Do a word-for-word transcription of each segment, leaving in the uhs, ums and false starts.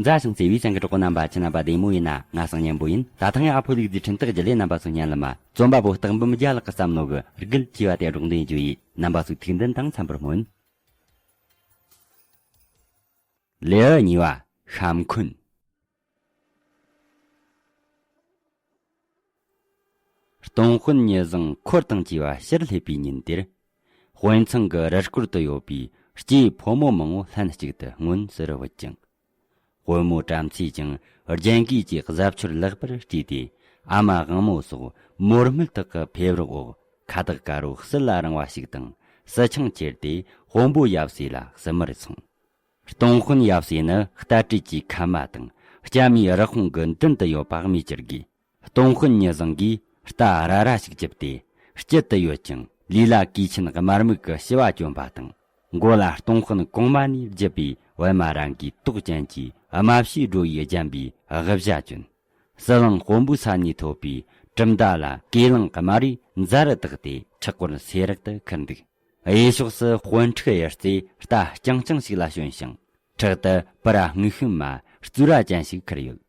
མཛའ་ཞིང་བརྩེ་བའི་སེམས་ཀྱི་གྲོགས་པོ་རྣམ་པ། ཁྱེད་རྣམ་པ་བདེ་མོ་ཡིན་ན། ང་སང་ཉན་པོ་ཡིན། ད་ཐེངས་ཨ་ཕོ་ལུག་རྫི་འཕྲིན་སྟེགས་བརྒྱུད་ལས་རྣམ་པ་ཚོ་སྙན་ལ་མ་རྩོམ་པ་པོ་སྟག་འབུམ་རྒྱལ་ལགས་ཀྱི་བསམ་མནོ་གི་རྒུད་ཅེས་པ་དེ་སྒྲོག་འདོན་རྒྱུ་ཡིན། རྣམ་པ་ཚོས་ཐུགས་འདུན་དང་འཚམ་པར་སྨོན། ལེའུ་གཉིས་པ། ཤ་འཁོན། སྟོང་དཔོན་ཉི་བཟང་འཁོར་དང་བཅས་པ་ཕྱིར་སླེབས་པའི་ཉིན་དེར། དཔོན་ཚང་གི་རུ་སྐོར་དུ་ཡོད་པའི་སྐྱེས་ཕོ་མོ་མང་བོ་ལྷན་ཅིག་ཏུ་སྔོན་བསུ་རུ་བུད་ཅིང་། དཔོན་མོ་བྲམ་ཟེས་ཀྱང་རྒྱན་གོས་ཀྱི་གཟབ་མཆོར་ལེགས་པར་སྤྲས་ཏེ། ཨ་མ་དབང་མོ་སོགས་མོར་སྨད་དག་གི་ཕེབས་རོགས་འོག་ཁ་བཏགས་དཀར་པོ་བསིལ་ལ་རིང་བ་ཞིག་དང་། བསིལ་ཆང་ཁྱེར་ཏེ་དཔོན་པོ་ཡབ་སྲས་ལ་བསུ་མར་སོང་། སྟོང་དཔོན་ཡབ་སྲས་ནི་རྟ་དྲེལ་གྱི་ཁལ་མ་དང་སྐྱ་མིའི་རི་དཔུང་གི་མདུན་དུ་ཡོད་པ་སྨོས་ཅི་དགོས། སྟོང་དཔོན་ཉི་བཟང་གིས་རྟ་ར་ར་ཞིག་བཅིབས་ཏེ། དཀྱིལ་དུ་ཡོད་ཅིང་ལུས་ལ་གོས་ཆེན་དམར་སྨུག་གི་ཕྱུ་པ་གྱོན་པ་དང་། མགོ་ལ་སྟོང་དཔོན་གོང་མ་ནས་བརྒྱུད་པའི་པད་མ་ར་མགོའི་ཏོག་ཅན་གྱི་རྨ་བྱའི་སྒྲོ་ཡིས་བརྒྱན་པའི་དབུ་ཞྭ་གྱོན། ཟི་ལིང་དཔོན་པོའི་ས་ནས་ཐོབ་པའི་གྲུབ་མདའ་ལ་གོས་ལིང་དམར་པོའི་རྫ་རུ་བཏགས་ཏེ་ཕྲག་སྐོར་སེ་རག་ཏུ་ཁུར་འདུག། གཡས་ཕྱོགས་སུ་དཔོན་ཕྲུག་གཡུ་རྩེ་རྟ་རྐྱང་རྐྱང་ཞིག་ལ་ཞོན་ཞིང་། ཕྲག་ཏུ་པུ་ར་སྔུ་ཤུན་མ་གཙུག་ར་ཅན་ཞིག་ཁུར་ཡོད།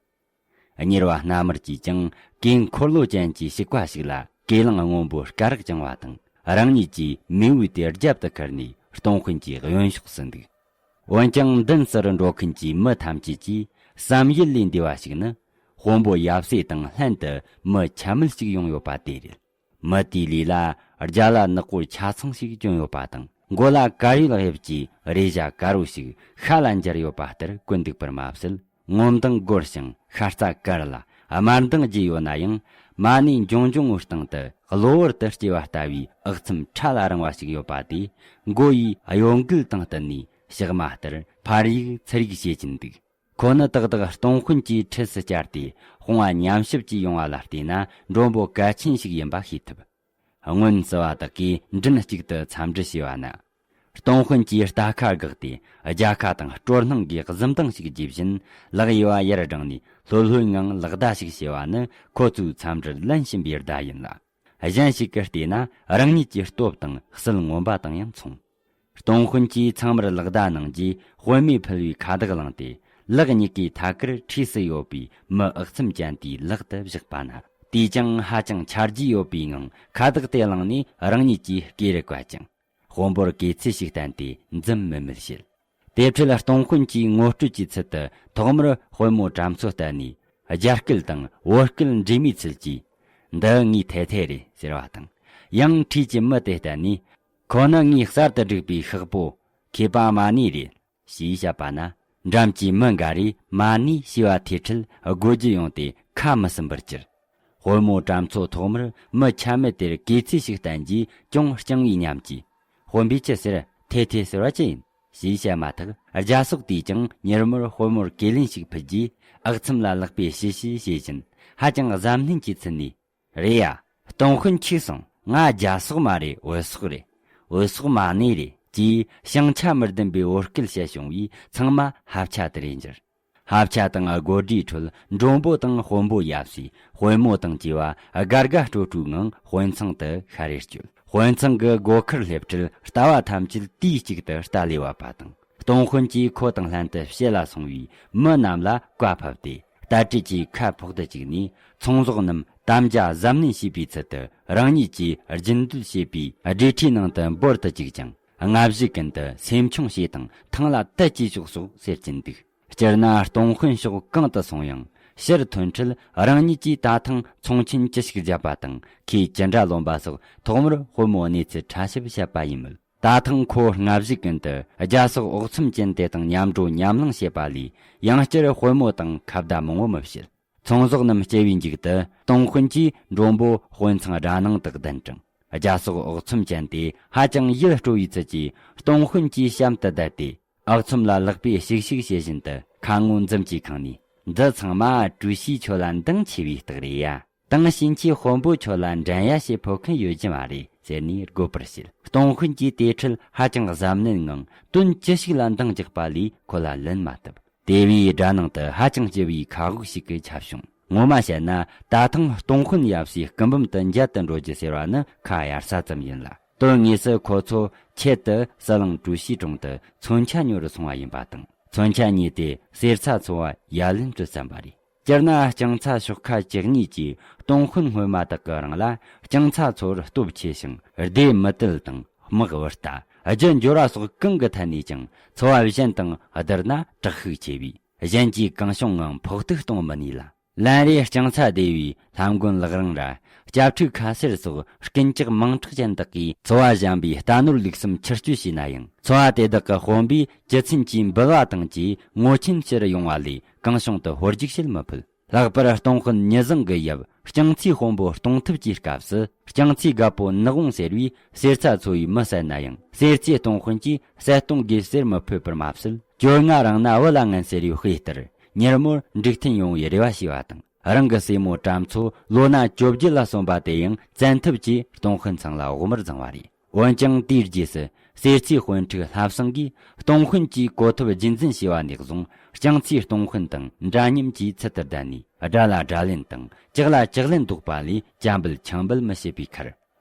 གཉེར་པ་སྣ་དམར་གྱིས་ཀྱང་གོས་འཁོར་ལོ་ཅན་གྱི་ཕྱུ་པ་ཞིག་ལ་གོས་ལིང་སྔོན་པོ་སྐ་རགས་བཅིངས་པ་དང་། རང་ཉིད་ཀྱི་མེས་པོའི་དེ་རྒྱབ་ཏུ་ཁུར་ནས་སྟོང་དཔོན་གྱི་གཡོན་ཕྱོགས་སུ་འདུག། འོན་ཀྱང་མདུན་སར་འགྲོ་མཁན་གྱི་མི་ཐམས་ཅད་ཀྱི་བསམ་ཡུལ་ལས་འདས་པ་ཞིག་ནི། དཔོན་པོ་ཡབ་སྲས་དང་ལྷན་དུ་མི་ཆ་མེད་ཅིག་ཡོང་ཡོད་པ་དེ་རེད། མི་དེའི་ལུས་ལ་རྒྱ་ལྭ་ནག་པོ་ཆ་ཚང་ཞིག་གྱོན་ཡོད་པ་དང་། མགོ་ལ་དཀར་ཡོལ་དབྱིབས་ཀྱི་རས་ཞྭ་དཀར་པོ་ཞིག་ཤ་ལ་འབྱར་ཡོད་པ་ལྟར་གོན་འདུག་པར་མ་ཟད། ངོ་མདངས་སྒོར་ཞིང་ཤ་རྩ་དཀར་ལ་དམར་མདངས་རྒྱས་ཡོད་ན་ཡང་། མ་ཎི་འབྱུང་འབྱུང་ངུའི་སྟེང་དུ་གློ་བུར་དུ་སྐྱེ་བ་ལྟ་བུའི་ཨག་ཚོམ་ཕྲ་ལ་རིང་བ་ཞིག་ཡོད་པ་དེས། མགོ་ཡི་གཡོ་འགུལ་དང་བསྟུན་ནས་ཕྱག་མ་ལྟར་ཕར་གཡུག་ཚུར་གཡུག་བྱེད་ཀྱིན་འདུག། ཁོ་ནི་ཏག་ཏག་སྟོང་དཔོན་གྱི་འཁྲིས་སུ་བཅར་ཏེ་དཔུང་བ་མཉམ་གཤིབ་ཀྱིས་ཡོང་བ་ལ་བལྟས་ན། མགྲོན་པོ་གལ་ཆེན་ཞིག་ཡིན་པ་ཤེས་ཐུབ། སྔོན་བསུ་བ་དག་གིས་མགྲིན་གཅིག་ཏུ་འཚམས་འདྲི་བྱས་པ་ན། སྟོང་དཔོན་གྱིས་རྟ་ཁ་བསྒགས་ཏེ་རྒྱལ་ཁ་དང་སྤྲོ་སྣང་གི་གཟི་མདངས་ཤིག་རྒྱས་བཞིན། ལག་གཡས་པ་ཡར་བསྒྲེངས་ནས་ལྷོད་ལྷོད་ངང་ལག་བརྡ་ཞིག་བྱས་པ་ནི། ཁོ་ཚོའི་འཚམས་འདྲིར་ལན་བྱིན་པའི་བརྡ་ཡིན་ལ། གཞན་ཞིག་གིས་བལྟས་ན་རང་ཉིད་ཀྱི་སྟོབས་དང་སིལ་མངོན་པ་དང་ཡང་མཚུངས། སྟོང་དཔོན་གྱིས་ཚང་མར་ལག་བརྡ་གནང་རྗེས། དཔོན་མོས་ཕུལ་བའི་ཁ་བཏགས་བླངས་ཏེ། ལག་གཉིས་ཀའི་ཐད་ཀར་འཁྲིས་སུ་ཡོད་པའི་མི་ཨག་ཚོམ་ཅན་དེའི་ལག་ཏུ་བཞག་པ་ན། དེས་ཀྱང་ཧ་ཅང་ཆ་རྒྱུས་ཡོད་པའི་ངང་ཁ་བཏགས་དེ་བླངས་ནས་རང་ཉིད་ཀྱི་སྐེ་རུ་བཀལ་ཅིང་། དཔོན་པོར་གུས་བརྩི་ཞིག་བསྟན་ཏེ་འཛུམ་དམུལ་དམུལ་བྱེད། དེ་འཕྲལ་སྟོང་དཔོན་གྱིས་ངོ་སྤྲོད་ཀྱི་ཚུལ་དུ་ཐོག་མར་དཔོན་མོ་དྲམ་མཚོ་བསྟན་ནས། རྒྱ་སྐད་དང་བོད་སྐད་འདྲེས་མའི་ཚུལ་གྱིས། འདི་ངའི་ཐེ་ཐེ་རེད་ཟེར་བ་དང་། ཡང་འཁྲིས་ཀྱི་མི་དེ་བསྟན་ནས། ཁོ་ནི་ངའི་གསར་དུ་བསྒྲིགས་པའི་ཤག་པོ་མཁས་པ་མ་ཎི་རེད། ཞེས་བཤད་པ་ན། འགྲམ་གྱི་མི་འགའ་རེས་མ་ཎི་ཞེས་པ་ཐོས་འཕྲལ་དགོད་རྒྱུ་ཡོང་སྟེ་ཁ་མི་ཟུམ་པར་གྱུར། དཔོན་མོ་དྲམ་མཚོ་ཐོག་མར་མི་ཆ་མེད་དེར་གུས་བརྩི་ཞིག་བསྟན་རྗེས་ཅུང་བསྐྱངས་པའི་ཉམས་ཀྱིས། དཔོན་པོས་ཅི་ཟེར། ཐེ་ཐེ་ཟེར་བ་ཅི་ཡིན། ཞེས་བཤད་མ་ཐག་རྒྱ་སོག་དེས་ཀྱང་མྱུར་མོར་དཔོན་མོར་གུས་ལན་ཞིག་ཕུལ་རྗེས། ཨག་ཚོམ་ལ་ལག་པས་ཞི་ཞི་བྱེད་བཞིན་ཧ་ཅང་གཟབ་ནན་གྱིས་ཚུད་ནས། རེད་ཡ། སྟོང་དཔོན་འཆུག་སོང་། ང་རྒྱ་སོག་མ་རེད། བོད་སོག་རེད། བོད་སོག་མ་ཎི་རེད། ཅེས་ཞེང་ཆ་མི་ལྡན་པའི་བོད་སྐད་བཤད་བྱུང་བས་ཚང་མ་ཧབ་ཆ་དེ་རེད་འགྱུར། ཧབ་ཆ་དང་དགོད་སྒྲའི་ཁྲོད་མགྲོན་པོ་དང་དཔོན་པོ་ཡབ་སྲས་དཔོན་མོ་དང་བཅས་པ་དགའ་དགའ་སྤྲོ་སྤྲོའི་ངང་དཔོན་ཚང་དུ་ཤར་རེར་བསྐྱོད། དཔོན་ཚང་གི་སྒོ་ཁར་སླེབས་འཕྲལ་ལྟ་བ་ཐམས་ཅད་དུས་གཅིག་ཏུ་རྟ་ལས་བབས་པ་དང་། སྟོང་དཔོན་གྱིས་ཁོ་དང་ལྷན་དུ་ཕྱི་ལ་སོང་བའི་མི་རྣམས་ལ་བཀའ་ཕབ་སྟེ། རྟ་དྲེལ་གྱི་ཁ་ཕོག་ཏུ་བཅུག་ནས། ཚོང་ཟོག་རྣམས་དམ་བཅའ་གཟབ་ནན་བྱས་པའི་ཚུལ་དུ་རང་ཉིད་ཀྱིས་རྒྱུན་སྡོད་བྱས་པའི་སྦྲེལ་ཁྲིའི་ནང་དུ་འབོར་དུ་བཅུག་ཅིང་། སྔ་གཞུག་ཀུན་ཏུ་སེམས་ཆུང་བྱོས་དང་ཐང་ལ་དལ་གྱིས་ཞོག་སོགས་ཟེར་གྱིན་འདུག། སྤྱིར་ན་སྟོང་དཔོན་ཕྱོགས་གང་དུ་སོང་ཡང་ཕྱིར་ཐོན་འཕྲལ་རང་ཉིད་ཀྱིས་ད་ཐེངས་ཚོང་ཆེན་ཅི་ཞིག་བརྒྱབ་པ་དང་ཁོས་ཅི་འདྲ་ལོན་པ་སོགས་ཐོག་མར་དཔོན་མོར་གནས་ཚུལ་ཕྲ་ཞིབ་བཤད་པ་ཡིན་མོད། ད་ཐེངས་ཁོ་སྔ་གཞུག་ཀུན་ཏུ་རྒྱ་སོག་ཨོག་ཚོམ་ཅན་དེ་དང་མཉམ་འགྲོ་མཉམ་ལངས་བྱེད་པ་ལས་ཡང་བསྐྱར་དཔོན་མོ་དང་ཁ་བརྡ་མང་བོ་མི་བྱེད། ཚོང་ཟོག་རྣམས་སྐྱེལ་བའི་མཇུག་ཏུ་སྟོང་དཔོན་གྱིས་མགྲོན་པོ་དཔོན་ཚང་སྦྲ་ནང་དུ་གདན་དྲངས། རྒྱ་སོག་ཨོག་ཚོམ་ཅན་དེ་ཧ་ཅང་ཡིད་སྤྲོ་བའི་ཚུལ་གྱིས་སྟོང་དཔོན་གྱི་གཤམ་དུ་བསྡད་དེ། ཨག་ཚོམ་ལ་ལག་པས་ཞིག་ཞིག་བྱེད་བཞིན་དུ་ཁ་ངོ་འཛུམ་གྱིས་ཁེངས་ནས། འདི་ཚང་མ་ཀྲུའུ་ཞི་ཁྱོད་ལ་འདང་ཆེ་བའི་རྟགས་རེད་ཡ། དེང་ཕྱིན་ཆད་དཔོན་པོ་ཁྱོད་ལ་འགྲན་ཡ་བྱེད་ཕོད་མཁན་ཡོད་ཀྱི་མ་རེད་ཟེར་ནས་དགོད་པར་བྱེད། སྟོང་དཔོན་གྱིས་དེ་འཕྲལ་ཧ་ཅང་གཟབ་ནན་ངང་དོན་ཅི་ཞིག་ལ་འདང་རྒྱག་པ་ལས་ཁོ་ལ་ལན་མ་བཏབ། དེ་བས་སྦྲ་ནང་དུ་ཧ་ཅང་ལྕི་བའི་ཁ་དབུགས་ཤིག་གིས་ཁྱབ་བྱུང་། ངོ་མ་བཤད་ན་ད་ཐེངས་སྟོང་དཔོན་ཡབ་སྲས་སྐུ་འབུམ་དུ་མཇལ་དུ་འགྲོ་རྒྱུ་ཟེར་བ་ནི་ཁ་གཡར་ས་ཙམ་ཡིན་ལ། དོན་དངོས་སུ་ཁོ་ཚོ་ཆེད་དུ་ཟི་ལིང་ཀྲུའུ་ཞིའི་དྲུང་དུ་མཚོན་ཆ་ཉོ་རུ་སོང་བ་ཡིན་པ་དང་། མཚོན་ཆ་ཉོས་ཏེ་གསེར་ཚྭ་ཚོ་བ་ཡ་ལན་སྤྲོད་བསམ་པ་རེད། སྤྱིར་ན་རྐྱང་ཚྭ་ཤོག་ཁ་བཅུ་གཉིས་ཀྱི་སྟོང་དཔོན་སྔོན་མ་དག་གི་རིང་ལ། རྐྱང་ཚྭ་ཚོར་སྟོབས་ཆེ་ཞིང་སྡེ་མི་དལ་དང་དམག་བུ་རྟ། རྒྱུ་འབྱོར་བ་སོགས་གང་གི་ཐད་ནས་ཀྱང་ཚོ་བ་གཞན་དང་བསྡུར་ན་དྲག་ཤུགས་ཆེ་བས། གཞན་གྱིས་གང་བྱུང་ངང་ཕོག་ཐུག་གཏོང་མི་ནུས་ལ། ལན་རེ་རྐྱང་ཚྭ་སྡེ་བའི་ལྷ་མགོན་ལག་རིང་ར། སྐྱ་ཕྲུག་ཁ་སེར་སོགས་རྐུན་ཇག་མིང་གྲགས་ཅན་དག་གིས་ཚོ་བ་གཞན་པའི་རྟ་ནོར་ལུག་གསུམ་ཕྱིར་སྐྱོད་བྱས་ན་ཡང་། ཚོ་བ་དེ་དག་གི་དཔོན་པོས་ཇི་ཚན་གྱིས་འབུལ་བ་དང་བཅས་ངོ་ཆེན་ཕྱིར་ཡོང་བ་ལས་གང་བྱུང་དུ་ཧོལ་རྒྱུག་བྱེད་མི་ཕོད། ལྷག་པར་སྟོང་དཔོན་ཉི་བཟང་གི་ཡབ་རྐྱང་ཚྭའི་དཔོན་པོ་གཏོང་ཐབས་ཀྱི་སྐབས་སུ། རྐྱང་ཚྭའི་རྒད་པོ་ནག་བོང་ཟེར་བས་གསེར་ཚྭ་ཚོ་བའི་མི་བསད་ན་ཡང་། གསེར་ཚྭའི་སྟོང་དཔོན་གྱིས་བསད་གཏོང་དགོས་ཟེར་མི་ཕོད་པར་མ་ཟད། གྱོད་ང་རང་ན་བུ་ལ་ངན་ཟེར་བའི་དཔེ་ལྟར། མྱུར་མོར་འགྲིག་མཐུན་ཡོང་བའི་རེ་བ་བྱས་པ་དང་། རང་གི་སྲས་མོ་བྲམ་མཚོ་ལོ་ན་བཅོ་བརྒྱད་ལ་སོན་པ་དེ་ཡང་བཙན་ཐབས་ཀྱིས་སྟོང་དཔོན་ཚང་ལ་བོགས་མར་བརྫངས་པ་རེད། འོན་ཀྱང་དེའི་རྗེས་སུ་གསེར་ཚྭའི་དཔོན་ཕྲུག་ལྷ་བཟང་གིས་སྟོང་དཔོན་གྱི་གོ་ཐོབ་རྒྱུན་འཛིན་བྱས་པ་ནས་བཟུང་། རྐྱང་ཚྭའི་སྟོང་དཔོན་དང་འདྲ་མཉམ་གྱི་ཚུལ་དུ་བསྡད་ནས། དགྲ་ལ་དགྲ་ལན་དང་ལྕགས་ལ་ལྕགས་ལན་འདོགས་པ་ལས་བྱམས་འབུལ་འཆང་འབུལ་མི་བྱེད་པའི་ཁར།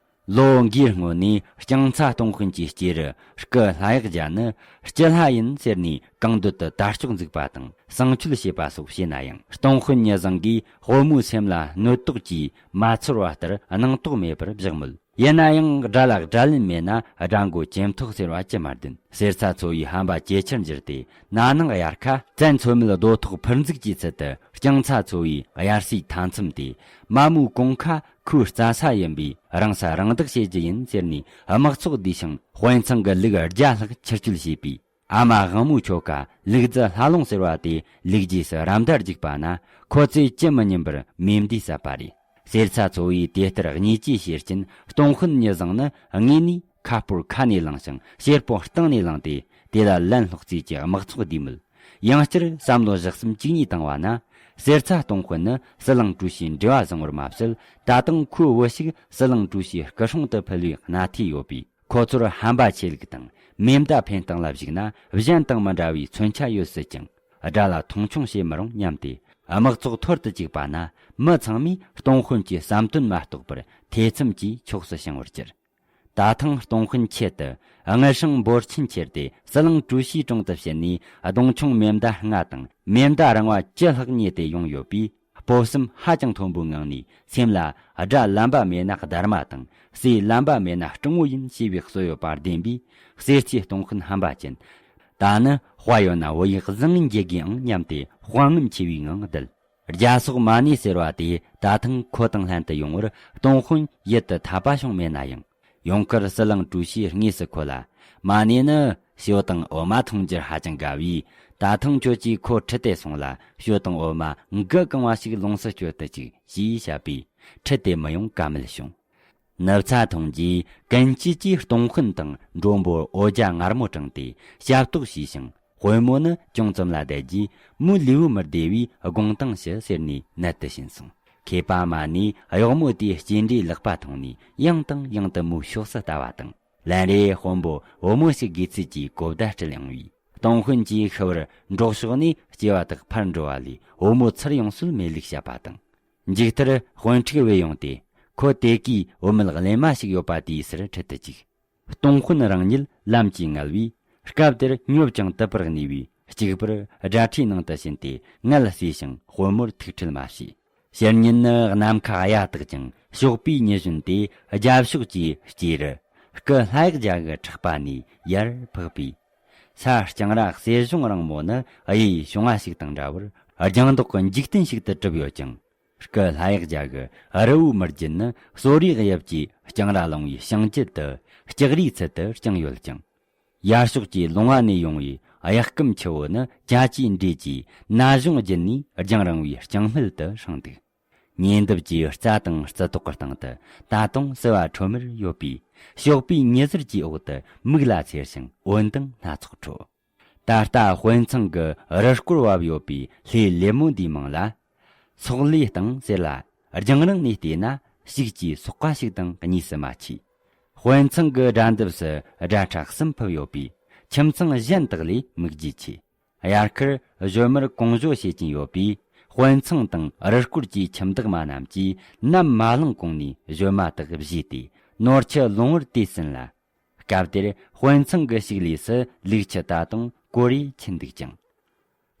ལོ་འགའི་སྔོན་ནས་རྐྱང་ཚྭ་སྟོང་དཔོན་གྱི་སྐྱེས་རུ་སྐུ་ལྷ་གཡག་རྒྱལ་ནི་སྐྱི་ལྷ་ཡིན་ཟེར་ནས་གང་འདོད་དུ་དར་ལྕོག་འཛུགས་པ་དང་བསང་མཆོད་བྱེད་པ་སོགས་བྱས་ན་ཡང་། སྟོང་དཔོན་ཉི་བཟང་གིས་དཔོན་མོའི་སེམས་ལ་གནོད་དོགས་ཀྱིས་མ་ཚོར་བ་ལྟར་སྣང་དོགས་མེད་པར་བཞག་མོད། ཡིན་ན་ཡང་དགྲ་ལ་དགྲ་ལན་མེད་ན་དགྲ་མགོ་ཇེ་མཐོ་ཟེར་བ་ཅི་མ་བདེན། གསེར་ཚྭ་ཚོ་བའི་ཧམ་པ་ཇེ་ཆེར་འགྱུར་ཏེ་ན་ནིང་དབྱར་ཁ། བཙན་ཚོད་མེད་རྡོ་ཐོག་འཕུར་འཛུགས་ཀྱི་ཚུལ་དུ་རྐྱང་ཚྭ་ཚོ་བའི་དབྱར་སའི་མཐའ་མཚམས་དེ་མ་མོའི་གོང་ཁ་ཁོའི་རྩྭ་ས་ཡིན་པས་རང་ས་རང་བདག་བྱེད་རྒྱུ་ཡིན་ཟེར་ནས་དམག་ཚོགས་བསྡུས་ཤིང་དཔོན་ཚང་གི་ལུག་བརྒྱ་ལྷག་ཕྱིར་སྐྱོད་བྱས་པས། ཨ་མ་དབང་མོའི་ཁྱོ་ག་ལུག་རྫི་ལྷ་ལུང་ཟེར་བ་དེ་ལུག་རྗེས་སུ་རམ་འདར་རྒྱུག་པ་ན། ཁོ་ཚོས་ཅི་མི་སྙམ་པར་མེ་མདས་བསད་པ་རེད། གསེར་ཚྭ་ཚོ་བའི་དེ་ལྟར་བརྙས་བཅོས་བྱས་རྐྱེན། སྟོང་དཔོན་ཉི་བཟང་ནི་དངོས་ནས་ཁ་སྤོར་ཁ་ནས་བླངས་ཤིང་། ཤེར་པོ་སྟེང་ནས་བླངས་ཏེ། དེ་ལ་ལན་སློག་རྩིས་ཀྱི་དམག་ཚོགས་བསྡུས་མོད། ཡང་བསྐྱར་བསམ་བློ་བཞག་བསམ་གཅིག་གཉིས་བཏང་བ་ན། གསེར་ཚྭ་སྟོང་དཔོན་ནི་ཟི་ལིང་ཀྲུའུ་ཞིའི་འབྲེལ་བ་བཟང་བར་མ་ཟད། ད་དུང་ཁོའི་བུ་ཞིག་ཟི་ལིང་ཀྲུའུ་ཞིའི་སྐུ་སྲུང་དུ་ཕུལ་བའི་མནའ་ཐེ་ཡོད་པས། ཁོ་ཚོར་ཧམ་པ་ཆེ་ལུགས་དང་མེ་མདའ་འཕེན་སྟངས་ལ་གཞིགས་ན། གཞན་དང་མི་འདྲ་བའི་མཚོན་ཆ་ཡོད་སྲིད་ཀྱང་། དགྲ་ལ་མཐོང་ཆུང་བྱེད་མི་རུང་སྙམ་སྟེ། དམག་ཚོགས་ཐོར་དུ་བཅུག་པ་ན། མི་ཚང་མས་སྟོང་དཔོན་གྱི་བསམ་དོན་མ་རྟོགས་པར་ཐེ་ཚོམ་གྱི་ཕྱོགས་སུ་བྱིང་བར་གྱུར། ད་ཐེངས་སྟོང་དཔོན་ཆེད་དུ་དངུལ་སྲང་འབོར་ཆེན་ཁྱེར་ཏེ། ཟི་ལིང་ཀྲུའུ་ཞིའི་དྲུང་དུ་ཕྱིན་ནས། གདོང་མཆོང་མེ་མདའ་ལྔ་དང་མེ་མདའ་རིང་བ་བཅུ་ལྷག་རྙེད་དེ་ཡོང་ཡོད་པས། སྤོབས་སེམས་ཧ་ཅང་མཐོན་པོའི་ངང་ནས། སེམས་ལ་དགྲ་ལམ་པ་མེད་ན་སྡར་མ་དང་། སྲས་ལམ་པ་མེད་ན་སྤྲང་བོ་ཡིན་ཞེས་པའི་སྲོལ་ཡོད་པར་བདེན་པས། གསེར་ཚྭའི་སྟོང་དཔོན་ཧམ་པ་ཅན། ད་ནི་དཔའ་ཡོད་ན་བུ་ཡིག་བཟང་ངན་འགྱེད་དགོས་ཨང་སྙམ་སྟེ་དཔའ་ངར་ཆེ་བའི་ངང་བསྡད། རྒྱ་སོག་མ་ནེ་ཟེར་བ་དེ་ད་ཐེངས་ཁོ་དང་ལྷན་དུ་ཡོང་བར། སྟོང་དཔོན་ཡིད་དུ་འཐད་པ་བྱུང་མེད་ན་ཡང་། ཡང་བསྐྱར་ཟི་ལིང་ཀྲུའུ་ཞིས་དངོས་སུ་ཁོ་ལ། མ་ནེ་ནི་ཞོ་དང་འོ་མ་འཐུང་རྒྱུར་ཧ་ཅང་དགའ་བས། ད་ཐེངས་ཁྱོད་ཀྱིས་ཁོ་ཁྲིད་དེ་སོང་ལ། ཞོ་དང་འོ་མ་མགུ་གང་བ་ཞིག་ལོངས་སུ་སྤྱོད་དུ་ཅིག་ཅེས་བཤད་པས། ཁྲིད་དེ་མི་ཡོང་ཀ་མེད་བྱུང་། ནུབ་ཚ་ཐོན་རྗེས་ཀུན་སྐྱིད་ཀྱིས་སྟོང་དཔོན་དང་མགྲོན་པོ་འོ་བརྒྱ་མངར་མོ་དྲངས་ཏེ་ཞབས་ཏོག་བྱས་ཤིང་། དཔོན་མོ་ནི་ཅུང་ཙམ་ལ་བསྡད་རྗེས། མོའི་ལུས་པོ་མི་བདེ་བས་དགོངས་དྭངས་ཞུ་ཟེར་ནས་ནད་དུ་ཕྱིན་སོང་། མཁས་པ་མ་ནེ་གཡོག་མོ་དེའི་སྐྱེ་འདྲའི་ལག་པ་མཐོང་ནས་ཡང་དང་ཡང་དུ་མོའི་ཕྱོགས་སུ་ལྟ་བ་དང་། ལན་རེ་དཔོན་པོ་བུ་མོ་ཞིག་དགོས་ཚུལ་གྱི་གོ་བརྡ་སྤྲད་ཡོང་བས། སྟོང་དཔོན་གྱིས་ཤི་བར་འབྲོག་ཕྱོགས་ནས་སྐྱེ་བ་དག་ཕར་འགྲོ་བ་ལས་བུ་མོ་ཚུར་ཡོང་སྲོལ་མེད་ལུགས་བཤད་པ་དང་། མཇུག་མཐར་དཔོན་ཕྲུག་བུད་ཡོང་སྟེ། ཁོ་དེ་གའི་བུད་མེད་གླེན་མ་ཞིག་ཡོད་པ་དེའི་སར་ཁྲིད་དུ་བཅུག། སྟོང་དཔོན་རང་ཉིད་ལམ་གྱིས་ངལ་བས། སྐབས་དེར་སྙོབ་ཀྱང་དུད་པར་གནས་པས། གཅིག་པུར་དགྲ་ཁྲིའི་ནང་དུ་ཕྱིན་ཏེ་ངལ་གསོས་ཤིང་དཔོན་མོར་ཐུག་འཕྲད་མ་བྱས། ཕྱི་ཉིན་ནི་ནམ་མཁའ་གཡའ་དག་ཅིང་ཞོགས་པའི་ཉི་གཞོན་དེ་རྒྱབ་ཕྱོགས་ཀྱི་སྐྱེས་རུ་སྐུ་ལྷ་གཡག་རྒྱལ་གྱི་ཕྲག་པ་ནས་ཡར་འཕགས་པས། ས་རྐྱང་ར་གསེར་གཞོང་རིང་མོ་ནི་གཡས་བྱུང་བ་ཞིག་དང་འདྲ་བར་ལྗང་མདོག་གི་འཇིག་རྟེན་ཞིག་ཏུ་གྲུབ་ཡོད་ཅིང་། སྐུ་ལྷ་གཡག་རྒྱལ་གྱི་རི་བོའི་མུ་རྒྱུད་ནི་གསོ་རིག་དབྱིབས་ཀྱི་རྐྱང་ར་ལུང་བའི་བྱང་རྒྱུད་དུ་ལྕགས་རིའི་ཚུལ་དུ་བརྐྱངས་ཡོད་ཅིང་། ཡར་ཕྱོགས་ཀྱི་ལུང་བ་ནས་ཡོང་བའི་གཡག་སྐམ་ཆུ་བོ་ནི་བྱ་ཅའི་འབྲས་ཀྱི་ན་གཞོང་བརྒྱུད་ནས་རྒྱང་རིང་བའི་རྐྱང་སྨད་དུ་ཧྲེང་འདུག། ཉེ་འདབས་ཀྱི་རྩྭ་དང་རྩི་ཏོག་གི་སྟེང་དུ་ད་དུང་བསིལ་བ་ཁྲོམ་རར་ཡོད་པས། ཞོགས་པའི་ཉི་ཟེར་གྱི་འོག་ཏུ་མིག་ལ་འཚེར་ཞིང་འོད་མདངས་སྣ་ཚོགས་འཕྲོ། ད་ལྟ་དཔོན་ཚང་གི་རུ་སྐོར་བབས་ཡོད་པའི་ལྷས་ལེབ་མོ་འདིའི་མིང་ལ། སོག་ལེའི་སྟེང་ཟེར་ལ། རྒྱང་རིང་ནས་བལྟས་ན་ཤིག་ཅེས་སོག་པ་ཞིག་དང་གཉིས་སུ་མ་མཆིས། དཔོན་ཚང་གི་དགྲ་འདབས་སུ་དགྲ་ཁྲག་གསུམ་ཕུབ་ཡོད་པས། ཁྱིམ་ཚང་གཞན་དག་ལས་མིག་རྒྱུས་ཆེ། དབྱར་ཁར་བཞོན་མར་གོང་བཞོ་བྱེད་ཀྱིན་ཡོད་པས། དཔོན་ཚང་དང་རུ་སྐོར་གྱི་ཁྱིམ་བདག་མ་རྣམས་ཀྱིས་ནམ་མ་ལངས་གོང་ནས་བཞོན་མ་དག་བཞོས་ཏེ་ནོར་ཁྱི་ལོང་བར་དུས་ཟིན་ལ། སྐབས་དེར་དཔོན་ཚང་གི་ཕྱུགས་ལས་སུ་ལུག་ཁྱུ་ད་དུང་གོ་རེ་ཁྱུ་འདུག་ཅིང་།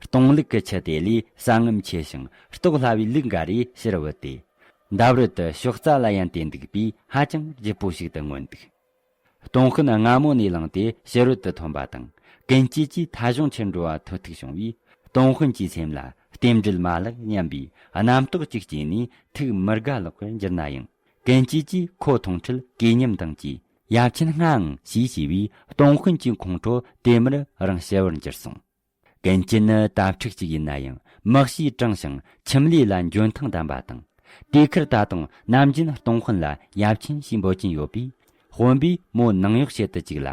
སྟོང་ལུག་གི་ཁྱུ་དེ་ལས་ས་ངམ་ཆེ་ཞིང་ལྟོགས་སླ་བའི་ལུག་འགའ་རེ་ཕྱིར་བུད་དེ། འདབས་རོལ་དུ་ཤོག་རྩྭ་ལ་ཡན་ཏེ་འདུག་པས་ཧ་ཅང་ལྗིད་པོ་ཞིག་ཏུ་མངོན་འདུག་སྟོང་དཔོན་སྔ་མོ་ནས་ལངས་ཏེ་ཕྱི་རོལ་དུ་ཐོན་པ་དང་། ཀུན་སྐྱིད་ཀྱིས་ཐ་གཞུང་ཁྱེར་འགྲོ་བ་ཐོ་ཐུག་བྱུང་བས། སྟོང་དཔོན་གྱི་སེམས་ལ་རྟེན་འབྲེལ་མ་ལགས་སྙམ་པའི་རྣམ་རྟོག་ཅིག་སྐྱེས་ནས་ཐུགས་མི་དགའ་ལོག་པར་འགྱུར་ན་ཡང་། ཀུན་སྐྱིད་ཀྱིས་ཁོ་མཐོང་འཕྲལ་གུས་ཉམས་དང་བཅས། ཡབ་ཆེན་སྔའང་ཞེས་བྱས་པས། སྟོང་དཔོན་གྱི་ཁོང་ཁྲོ་དེ་མུར་རང་ཞི་བར་འགྱུར་སོང་། ཀུན་སྐྱིད་ནི་དྭ་ཕྲུག་ཅིག་ཡིན་ན་ཡང་མི་གཤིས་དྲང་ཞིང་ཁྱིམ་ལས་ལ་འཇོན་ཐང་ལྡན་པ་དང་། དེ་ཁར་ད་དུང་ནམ་རྒྱུན་སྟོང་དཔོན་ལ་ཡབ་ཆེན་ཞེས་འབོད་ཀྱིན་ཡོད་པས། དཔོན་པོས་མོ་ནང་གཡོག་བྱེད་དུ་བཅུག་ལ།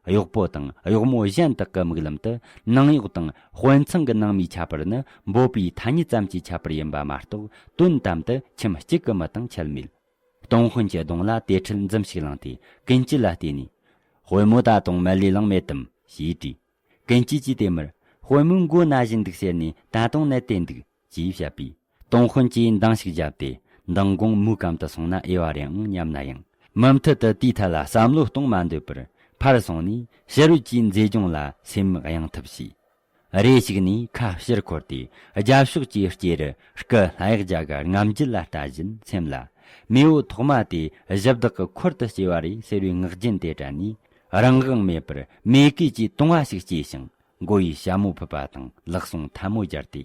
གཡོག་པོ་དང་གཡོག་མོ་གཞན་དག་གི་མིག་ལམ་དུ་ནང་གཡོག་དང་དཔོན་ཚང་གི་ནང་མིའི་ཁྱད་པར་ནི་འབོད་པའི་ཐ་སྙད་ཙམ་གྱི་ཁྱད་པར་ཡིན་པ་མ་གཏོགས། དོན་དམ་དུ་ཁྱིམ་གཅིག་གི་མི་དང་ཁྱད་མེད། སྟོང་དཔོན་གྱི་གདོང་ལ་དེ་འཕྲལ་འཛུམ་ཞིག་ལངས་ཏེ་ཀུན་སྐྱིད་ལ་བལྟས་ནས། དཔོན་མོ་ད་དུང་མལ་ལས་ལངས་མེད་དམ་ཞེས་དྲིས། ཀུན་སྐྱིད་ཀྱིས་དེ་མུར། དཔོན་མོའི་མགོ་ན་བཞིན་འདུག་ཟེར་ནས་ད་དུང་ནད་དེ་འདུག་ཅེས་བཤད་པས། སྟོང་དཔོན་གྱིས་འདང་ཞིག་བརྒྱབ་སྟེ། མདང་དགོང་མོའི་གམ་དུ་སོང་ན་འོས་པ་རེད་ཨང་སྙམ་ན་ཡང་། མུ་མཐུད་དུ་དེའི་ཐད་ལ་བསམ་བློ་གཏོང་མ་འདོད་པར། ཕར་སོང་ནས་ཕྱི་རོལ་གྱི་མཛེས་ལྗོངས་ལ་སེམས་གཡེང་ཐབས་བྱས། རེ་ཞིག་ནས་ཁ་ཕྱིར་འཁོར་ཏེ། རྒྱབ་ཕྱོགས་ཀྱི་སྐྱེས་རི་སྐུ་ལྷ་གཡག་རྒྱ་གར་རྔམ་བརྗིད་ལ་ལྟ་བཞིན་སེམས་ལ། མེས་པོ་ཐོག་མ་དེ་གཞི་བདག་གི་འཁོར་དུ་སྐྱེ་བ་རེད་ཟེར་བའི་ངག་རྒྱུན་དེ་དྲན་ནས། རང་དབང་མེད་པར་མོས་གུས་ཀྱི་དུང་བ་ཞིག་སྐྱེས་ཤིང་། མགོ་ཡི་ཞྭ་མོ་ཕུད་པ་དང་ལག་ཟུང་ཐལ་མོ་སྦྱར་ཏེ།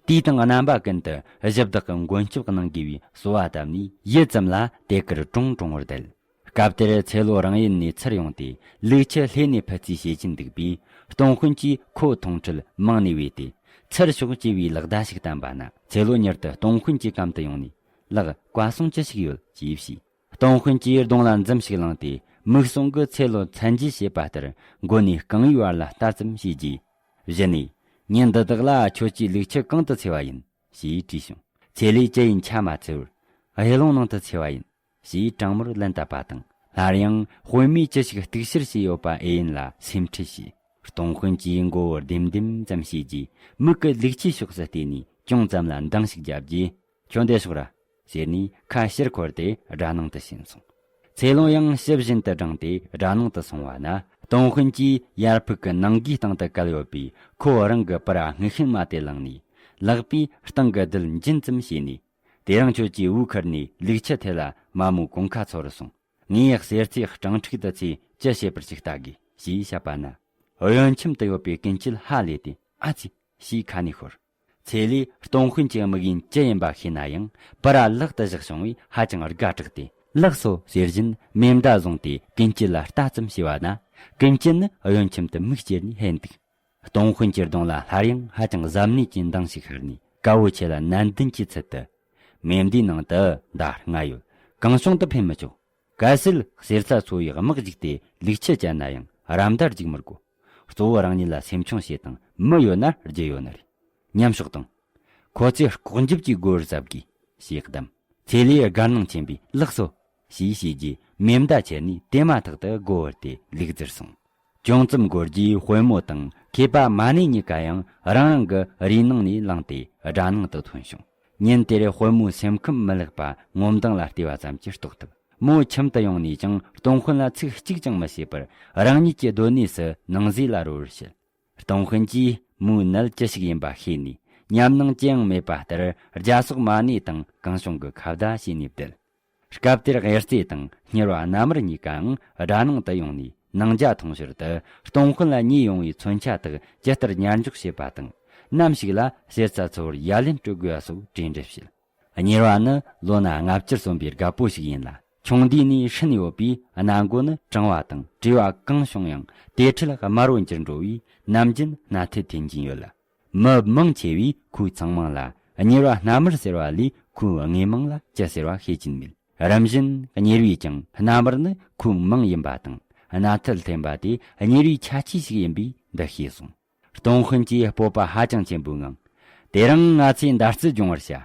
དུས་དང་རྣམ་པ་ཀུན་ཏུ་གཞི་བདག་གི་མགོན་སྐྱབས་གནང་དགོས་པའི་གསོལ་བ་བཏབ་ནས། ཡུད་ཙམ་ལ་དེ་ཁར་ཀྲོང་ཀྲོང་བར་བསྡད། སྐབས་དེར་ཚེ་ལོ་རང་ཡུལ་ནས་ཚུར་ཡོང་སྟེ། ལུག་ཁྱུ་ལྷས་ནས་ཕུད་རྩིས་བྱེད་ཀྱིན་འདུག་པས། སྟོང་དཔོན་གྱིས་ཁོ་མཐོང་འཕྲལ་མང་ནས་བོས་ཏེ། ཚུར་ཤོག་ཅེས་པའི་ལག་བརྡ་ཞིག་བསྟན་པ་ན། ཚེ་ལོ་མྱུར་དུ་སྟོང་དཔོན་གྱི་གམ་དུ་ཡོང་ནས། ལགས། བཀའ་གསུང་ཅི་ཞིག་ཡོད་ཅེས་ཞུས། སྟོང་དཔོན་གྱིས་གདོང་ལ་འཛུམ་ཞིག་བླངས་ཏེ། མིག་ཟུང་གིས་ཚེ་ལོ་མཚན་རྗེས་བྱེད་པ་ལྟར་མགོ་ནས་རྐང་བའི་བར་ལ་ལྟ་ཙམ་བྱས་རྗེས། གཞི་ནས། ཉིན་འདི་དག་ལ་ཁྱོད་ཀྱིས་ལུག་ཁྱུ་གང་དུ་འཚོས་པ་ཡིན། ཞེས་དྲིས་བྱུང་། ཚེ་ལོས་ཅི་ཡིན་ཆ་མ་འཚལ་བར། གཡུ་ལུང་ནང་དུ་འཚོས་པ་ཡིན། ཞེས་དྲང་མོར་ལན་བཏབ་པ་དང་། སླར་ཡང་དཔོན་མོས་ཅི་ཞིག་གཏུག་བཤེར་བྱས་ཡོད་པ་ཨེ་ཡིན་ལ་སེམས་ཁྲལ་བྱས། སྟོང་དཔོན་གྱིས་མགོ་བོ་ལྡེམ་ལྡེམ་ཙམ་བྱས་རྗེས། མིག་གིས་ལུག་ཁྱུའི་ཕྱོགས་སུ་བལྟས་ནས་ཅུང་ཙམ་ལ་འདང་ཞིག་བརྒྱབ་རྗེས། ཁྱོད་འདིར་ཤོག་ར། ཟེར་ནས་ཁ་ཕྱིར་འཁོར་ཏེ་སྦྲ་ནང་དུ་ཕྱིན་སོང་། ཚེ་ལོ་ཡང་ཕྱི་བཞིན་དུ་འབྲངས་ཏེ་སྦྲ་ནང་དུ་སོང་བ་ན། སྟོང་དཔོན་གྱིས་ཡར་ཕུག་གི་ནང་སྒོའི་སྟེང་དུ་བཀལ་ཡོད་པའི་ཁོ་རང་གི་པར་རྔུལ་ཤིང་མ་དེ་བླངས་ནས། ལག་པས་སྟེང་གི་རྡུལ་འབྱིན་ཙམ་བྱས་ནས། དེ་རིང་ཁྱོད་ཀྱིས་འུ་ཁུར་ནས་ལུག་ཁྱུ་དེ་ལ་མ་མོའི་གོང་ཁ་ཚོར་སོང་། ངས་གསེར་ཚེ་སྤྲང་ཕྲུག་དུ་ཚོས་ཅི་བྱེད་པར་ཞིག་ལྟ་དགོས་ཞེས་བཤད་པ་ན། གཡོན་ཁྱམས་དུ་ཡོད་པའི་ཀུན་སྐྱིད་ཧ་ལས་ཏེ། ཨ་ཙི། ཞེས་ཁ་ནས་ཤོར། ཚེ་ལོས་སྟོང་དཔོན་གྱི་དམིགས་ཡུལ་ཅི་ཡིན་པ་ཤེས་ན་ཡང་། པར་ལག་ཏུ་བཞག་བྱུང་བས་ཧ་ཅང་དགའ་དྲགས་ཏེ། ལགས་སོ་ཟེར་བཞིན་མེ་མདའ་བཟུང་སྟེ་ཀུན་སྐྱིད་ལ་ལྟ་ཙམ་བྱས་པ་ན། ཀུན་སྐྱིད་ནི་གཡོན་ཁྱམས་དུ་མིག་ཅེར་ནས་ཧད་འདུག་སྟོང་དཔོན་གྱི་གདོང་ལ་སླར་ཡང་ཧ་ཅང་གཟབ་ནན་གྱིས་འདང་ཞིག་ཤར་ནས། དཀའ་བོ་ཆེ་ལ་ནན་ཏན་གྱི་ཚུལ་དུ། མེ་མདའི་ནང་དུ་མདའ་ལྔ་ཡོད། གང་བྱུང་དུ་འཕེན་མི་ཆོག་གལ་སྲིད་གསེར་རྩྭ་འཚོ་བའི་དམག་ཞིག་དེ་ལུག་ཁྱུ་ཅན་ན་ཡང་ར་མདར་འཇུག་མི་དགོ། གཙོ་བོ་རང་ཉིད་ལ་སེམས་ཆུང་བྱེད་དང་། མི་ཡོད་ན་རྒྱུ་ཡོད་ནི་རེད། མཉམ་ཞོག་དང་། ཁོ་ཚོས་ལྐོག་འཇབ་ཀྱི་སྒོར་གཟབ་དགོས་ཞེས་གདམས། ཚེ་ལོས་དགའ་སྣང་ཆེན་པོས་ལགས་སོ་ཞེས་བྱས་རྗེས། མེ་མདའ་ཁྱེར་ནས་དེ་མ་ཐག་ཏུ་སྒོ་བར་ཏེ་ལུག་རྫིར་སོང་། ཅུང་ཙམ་འགོར་རྗེས་དཔོན་མོ་དང་མཁས་པ་མ་ཎི་གཉིས་ཀ་ཡང་རང་རང་གི་རིའི་ནང་ནས་ལངས་ཏེ་སྦྲ་ནང་དུ་ཐོན་བྱུང་། ཉིན་དེར་དཔོན་མོའི་སེམས་ཁམས་མི་ལེགས་པ་ངོ་མདངས་ལ་བལྟས་པ་ཙམ་གྱིས་རྟོགས་ཐུབ། མོ་ཁྱིམ་དུ་ཡོང་ནས་ཀྱང་སྟོང་དཔོན་ལ་ཚིག་གཅིག་ཀྱང་མི་བཤད་པར། རང་ཉིད་ཀྱི་སྡོད་གནས་སུ་ནང་ཟས་ལ་རོལ་བར་བྱེད། སྟོང་དཔོན་གྱིས་མོའི་ནད་ཅི་ཞིག་ཡིན་པ་ཤེས་ནས། ཉམས་སྣང་ཅི་ཡང་མེད་པ་ལྟར་རྒྱ་སོག་མ་ཎི་དང་གང་བྱུང་གི་ཁ་བརྡ་བྱས་ནས་བསྡད། སྐབས་དེར་གཡུ་རྩེ་དང་གཉེར་བ་རྣམ་དམར་གཉིས་ཀའང་སྦྲ་ནང་དུ་ཡོང་ནས། ནང་ཇ་འཐུང་ཕྱིར་དུ་སྟོང་དཔོན་ལ་ཉོས་ཡོང་བའི་མཚོན་ཆ་དག་ཇི་ལྟར་ཉར་འཇོག་བྱེད་པ་དང་། ནམ་ཞིག་ལ་གསེར་རྩྭ་འཚོ་བར་ཡ་ལན་སྤྲོད་དགོས་པ་སོགས་གྲོས་འདྲི་བྱེད། གཉེར་བ་ནི་ལོ་ན་ལྔ་བཅུར་སོན་པའི་རྒད་པོ་ཞིག་ཡིན་ལ། ཆུང་དུས་ནས་སྲིན་ཡོད་པས་སྣ་མགོ་ནི་གྲང་བ་དང་བྲེལ་བ་གང་བྱུང་ཡང་དེ་འཕྲལ་དམར་བོ་འགྱུར་འགྲོ་བས་ནམ་རྒྱུན་སྣ་ཐལ་འཐེན་གྱིན་ཡོད་ལ། མི་མང་ཆེ་བས་ཁོའི་ཚང་མང་ལ་གཉེར་བ་སྣ་དམར་ཟེར་བ་ལས་ཁོའི་དངོས་མིང་ལ་ཅི་ཟེར་བ་ཤེས་ཀྱིན་མེད། རིམ་བཞིན་གཉེར་བས་ཀྱང་སྣ་དམར་ནི་ཁོའི་མིང་ཡིན་པ་དང་། སྣ་ཐལ་འཐེན་པ་དེ་གཉེར་བའི་ཁྱད་ཆོས་ཤིག་ཡིན་པས་འདི་ཤེས་སོང་། སྟོང་དཔོན་གྱིས་སྤོབས་པ་ཧ་ཅང་ཆེན་པོའི་ངང་། དེ་རིང་ང་ཚོས་མདའ་རྩལ་སྦྱོང་བར་བྱ།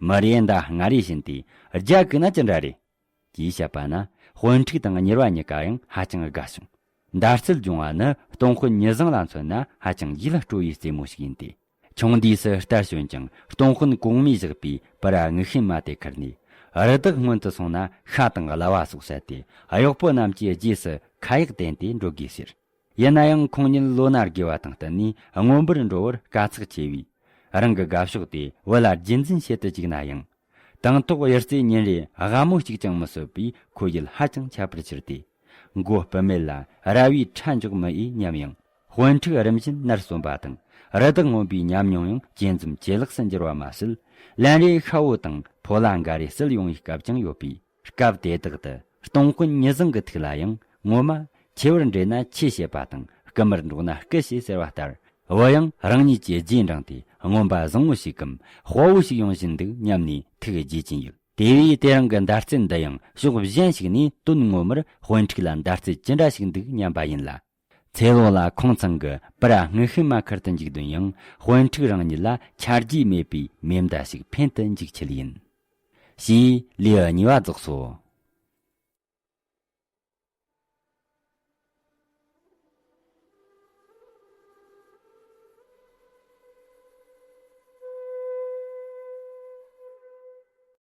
མི་རེ་མདའ་ལྔ་རེ་བྱིན་ཏེ་རྒྱ་བཀོལ་ན་ཅི་འདྲ་རེད། ཅེས་བཤད་པ་ན། དཔོན་ཕྲུག་དང་གཉེར་བ་གཉིས་ཀ་ཡང་ཧ་ཅང་དགའ་བྱུང་། མདའ་རྩལ་སྦྱོང་བ་ནི་སྟོང་དཔོན་ཉི་བཟང་ལ་མཚོན་ན་ཧ་ཅང་ཡིད་སྤྲོ་བའི་རྩེད་མོ་ཞིག་ཡིན་ཏེ། ཆུང་དུས་སུ་རྟར་ཞོན་ཀྱང་སྟོང་དཔོན་གོང་མས་བཞག་པའི་པར་རྔུལ་ཤིང་མ་དེ་ཁུར་ནས། རི་དྭགས་རྔོན་དུ་སོང་ན་ཤ་དང་གླ་བ་སོགས་བསད་དེ། གཡོག་པོ་རྣམས་ཀྱི་རྗེས་སུ་ཁ་ཡག་བསྟན་ཏེ་འགྲོ་དགོས་ཟེར། ཡིན་ན་ཡང་ཁོང་ཉིད་ལོ་ན་རྒས་པ་དང་བསྟུན་ནས་མངོན་པར་འགྲོ་བར་དཀའ་ཚེགས་ཆེ་བས། རང་གི་དགའ་ཕྱོགས་དེ་བུ་ལ་རྒྱུན་འཛིན་བྱེད་དུ་བཅུག་ན་ཡང་། དང་ཐོག་དབྱར་རྩྭའི་ཉིན་རེ་སྒ་མོ་གཅིག་ཀྱང་མི་གསོད་པས་ཁོ་ཡིད་ཧ་ཅང་ཁྱབ་པར་གྱུར་ཏེ། མགོ་སྤུ་མེད་ལ་ར་བས་ཁྲ་འཇོག་མི་འོས་སྙམ་ཡང་། དཔོན་ཕྲུག་རིམ་བཞིན་ནར་སོན་པ་དང་། རི་དྭགས་རྔོན་པའི་ཉམས་མྱོང་ཡང་ཇེ་འཛོམས་ཇེ་ལེགས་སུ་འགྱུར་བ་མ་ཟད། ལན་རེ་ཤ་བོ་དང་ཕོ་ལ་འགའ་རེ་བསིལ་ཡོང་བའི་སྐབས་ཀྱང་ཡོད་པས། སྐབས་དེ་དག་ཏུ་སྟོང་དཔོན་ཉི་བཟང་གི་ཐུགས་ལ་ཡང་། ངོ་མ་ཆེ་བར་འདྲེས་ན་ཆེ་ཞེས་པ་དང་། སྐུ་མར་འགྲོགས་ན་སྐུ་ཞེས་ཟེར་བ་ལྟར། བུ་ཡང་རང་ཉིད་ཀྱི་རྗེས་འབྲངས་ཏེ། རྔོན་པ་བཟང་བོ་ཞིག་གམ་དཔའ་བོ་ཞིག་ཡོང་བཞིན་འདུག་སྙམ་ནས་ཐུགས་དགྱེས་ཀྱིན་ཡོད། དེ་བས་དེ་རིང་གི་མདའ་རྩེད་འདི་ཡང་ཕྱོགས་གཞན་ཞིག་ནས་དོན་ངོ་མར་དཔོན་ཕྲུག་ལ་མདའ་རྩེད་ཅི་འདྲ་ཞིག་འདུག་སྙམ་པ་ཡིན་ལ། ཚེ་ལོ་ལ་ཁོང་ཚང་གི་པར་སྔུག་ཤིང་མ་ཁུར་དུ་འཇུག་དོན་ཡང་། དཔོན་ཕྲུག་རང་ཉིད་ལ་ཆ་རྒྱུས་མེད་པའི་མེ་མདའ་ཞིག་འཕེན་དུ་འཇུག་ཆེད་ཡིན། ཞེས་ལེའུ་གཉིས་པ་རྫོགས་སོ།